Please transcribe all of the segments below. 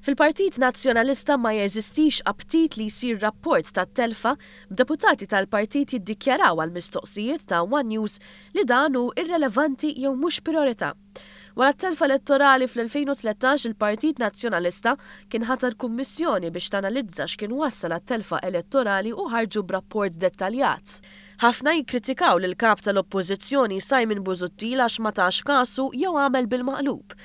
Fil-Partit Nazzjonalista ma jeżistix aptit li jsir rapport tat-telfa, b'deputati tal-partit jiddikjaraw għal mistoqsijiet ta' one News li dan hu irrelevanti jew mhux prijorità. Wara t-telfa elettorali fl-2013 il-Partit Nazzjonalista kien ħatar kummissjoni biex tanalizza x'kien wassal għat-telfa elettorali u ħarġu b'rapport dettaljat. Ħafna jikkritikaw lill-Kap tal-Oppożizzjoni Simon Busuttil għax ma tax kasu jew għamel bil-maqlub.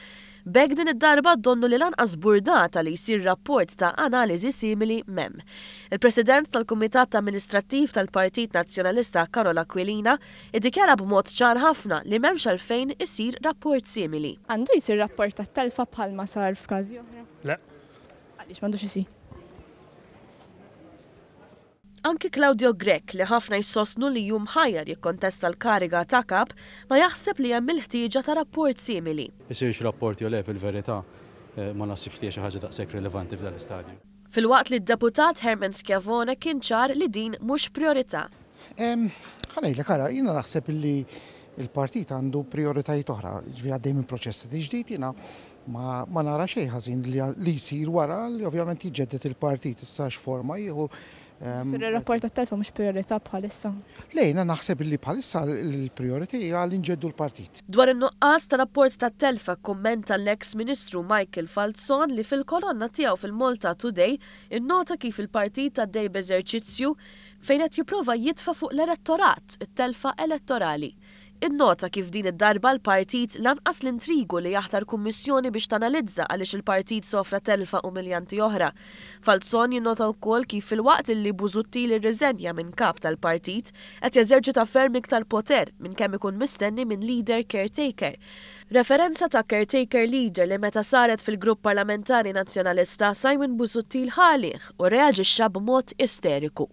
B'hekk din id-darba donnu li lanqas burdata li jsir rapport ta' analiżi simili m'hemm. Il-President tal-Kumitat Amministrattiv tal-Partit Nazzjonalista Karol Aquilina iddikjara b'mod ċar ħafna li m'hemmx għalfejn isir rapport simili. Għandu jsir rapport tat-telfa bħalma sar f'każi oħra? Le. Għaliex m'għandux isir? Anki Claudio Grech, li ħafna jsostnu li hu mħajjar jikkontesta l-kariga ta' Kap, ma jaħseb li hemm il-ħtieġa ta' rapport simili. Isirx rapport jew le fil-verità ma naħsibx li hija xi ħaġa daqshekk rilevanti f'dan l-istadju. Filwaqt li d-Deputat Herman Schiavone kien ċar li din mhux prijorità. Ħa ngħidlek, ara, jiena naħseb li l-partit għandu prijoritajiet oħra, jiġifieri għaddej minn proċess ta' tiġdid, jiena ma nara xejn ħażin li jsir wara li ovvjament jiġġedded il-partit, issa x'forma jieħu. Jiġifieri r-rapport tat-telfa mhux prijorità bħalissa? Le, jiena naħseb li bħalissa l-prijorità hija li nġeddu l-partit. Dwar in-nuqqas ta' rapport tat-telfa kkummenta l-eks Ministru Michael Falzon li fil-kolonna tiegħu fil-Malta Today innota kif il-partit għaddej b'eżerċizzju fejn qed jipprova jitfa' fuq l-elettorat it-telfa elettorali. Innota kif din id-darba l-partit lanqas l-intrigu li jaħtar kummissjoni biex tanalizza għaliex il-partit sofra telfa umiljanti oħra. Falzon jinnota wkoll kif filwaqt illi Busuttil irriżenja minn kap tal-partit, qed jeżerċita ferm iktar poter minn kemm ikun mistenni minn leader caretaker. Referenza ta' caretaker leader li meta saret fil-grupp parlamentari Nazzjonalista, Simon Busuttil ħa għalih u rreaġixxa b'mod isteriku.